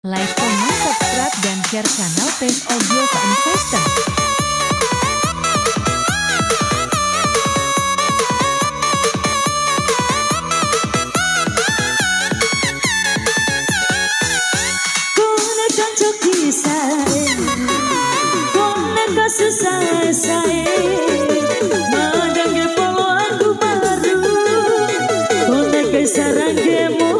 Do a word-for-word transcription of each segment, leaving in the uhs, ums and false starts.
Like, comment, subscribe, dan share channel Pes Audio Fun Festival. Kone kanco kisah, kone kasusah saya, madangge polo aku baru, kone kesarangge more.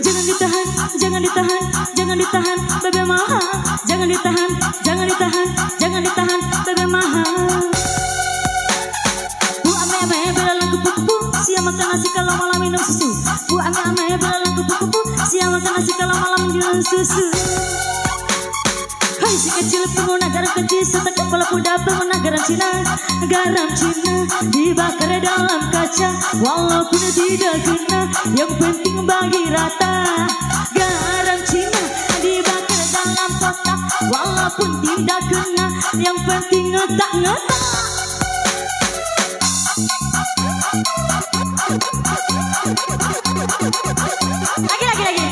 Jangan ditahan, jangan ditahan, jangan ditahan, bebe maha. Jangan ditahan, jangan ditahan, jangan ditahan, bebe maha. Bu ame ame, bela lagu pupu, siang makan nasi kalau malam minum susu. Bu ame ame, bela lagu pupu, siang makan nasi kalau malam minum susu. Hai si kecil, pemuna garam kecil, serta kepala kuda, pemuna garam Cina. Garam Cina dibakar dalam kaca, walaupun tidak kena, yang penting bagi rata. Garam Cina dibakar dalam kotak, walaupun tidak kena, yang penting ngetak-ngetak. Lagi, lagi, lagi.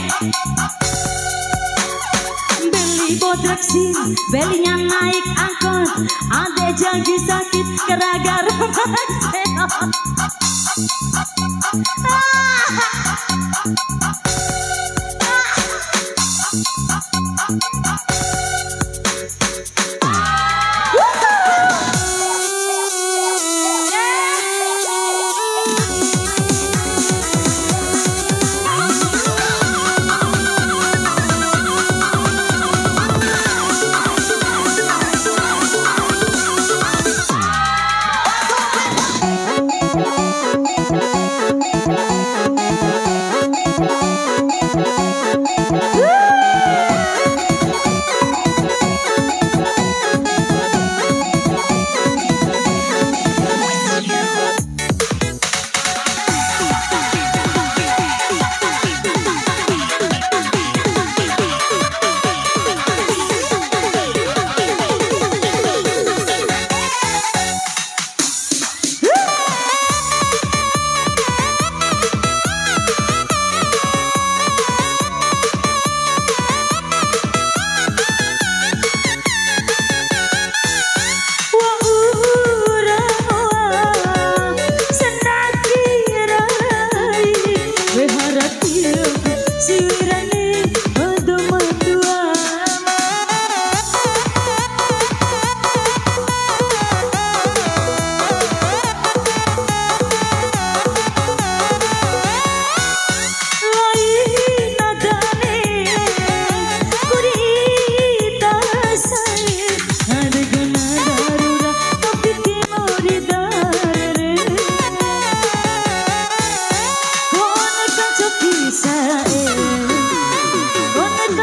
Beli bodrak sim, belinya naik angkot. Ade jagi sakit gara-gara mancot.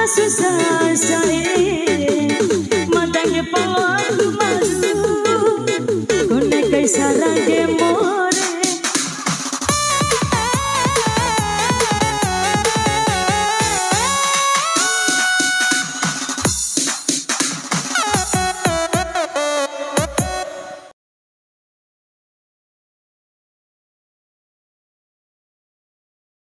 Susah saya, madangi polo